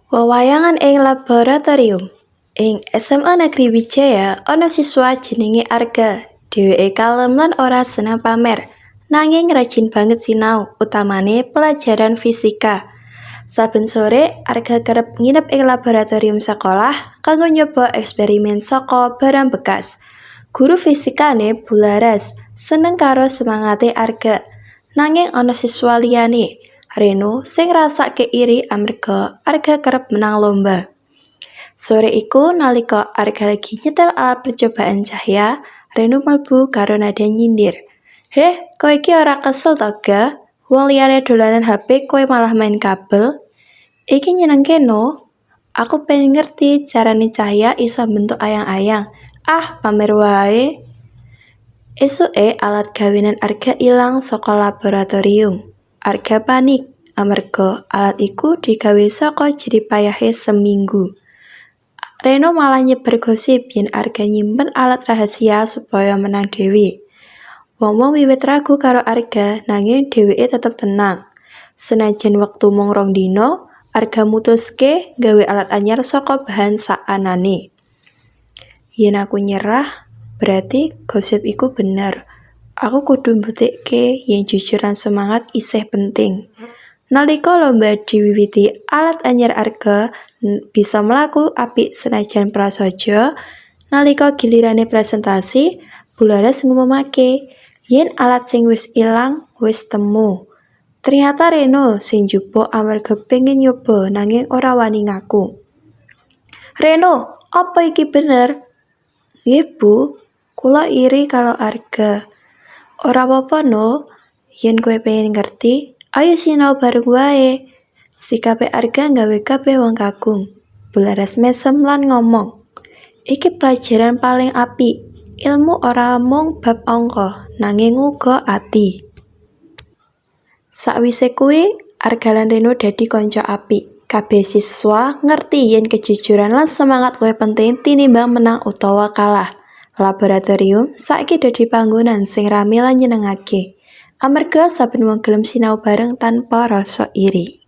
Wewayangan ing laboratorium. Ing SMA Negeri Wijaya ana siswa jenenge Arga. Dheweke kalem lan ora seneng pamer, nanging rajin banget sinau, utamane pelajaran fisika. Saben sore, Arga kerep nginep ing laboratorium sekolah kanggo nyoba eksperimen saka barang bekas. Guru fisikane, Bu Laras, seneng karo semangate Arga. Nanging ana siswa liyane, Reno, sing ngrasake iri amarga Arga kerep menang lomba. Sore iku, nalika Arga lagi nyetel alat percobaan cahya, Reno mlebu karo nada nyindir. "Heh, kowe iki ora kesel to, Ga? Wong liyane dolanan HP kowe malah main kabel. Iki nyenengke, No. Aku pengen ngerti carane cahya iso mbentuk ayang-ayang. Ah, pamer wae." Esuke alat gawenan Arga ilang saka laboratorium. Arga panik, amarga alat iku digawe saka jerih payahe seminggu. Reno malah nyebar gosip yen Arga nyimpen alat rahasia supaya menang dhewe. Wong-wong wiwit ragu karo Arga, nanging dheweke tetep tenang. Senajan wektu mung 2 dina, Arga mutuske nggawe alat anyar saka bahan saanane. "Yen aku nyerah, berarti gosip iku bener. Aku kudu mbuktekke yen jujur lan semangat isih penting." Nalika lomba diwiwiti, alat anyar Arga bisa mlaku apik senajan prasaja. Nalika gilirane presentasi, Bu Laras ngumumake yen alat sing wis ilang wis temu. Ternyata Reno sing njupuk amarga pengen nyoba nanging ora wani ngaku. "Reno, apa iki bener?" "Nggih, Bu, kula iri karo Arga." "Ora apa-apa, No. Yen kowe pengen ngerti, ayo sinau bareng wae." Sikape Arga nggawe kabeh wong kagum. Bu Laras mesem lan ngomong, "Iki pelajaran paling apik. Ilmu ora mung bab angka, nanging uga ati." Sakwise kuwi, Arga lan Reno dadi kanca apik. Kabeh siswa ngerti yen kejujuran lan semangat luwih penting tinimbang menang utawa kalah. Laboratorium saiki dadi panggonan sing rame lan nyenengake, amarga saben wong gelem sinau bareng tanpa rasa iri.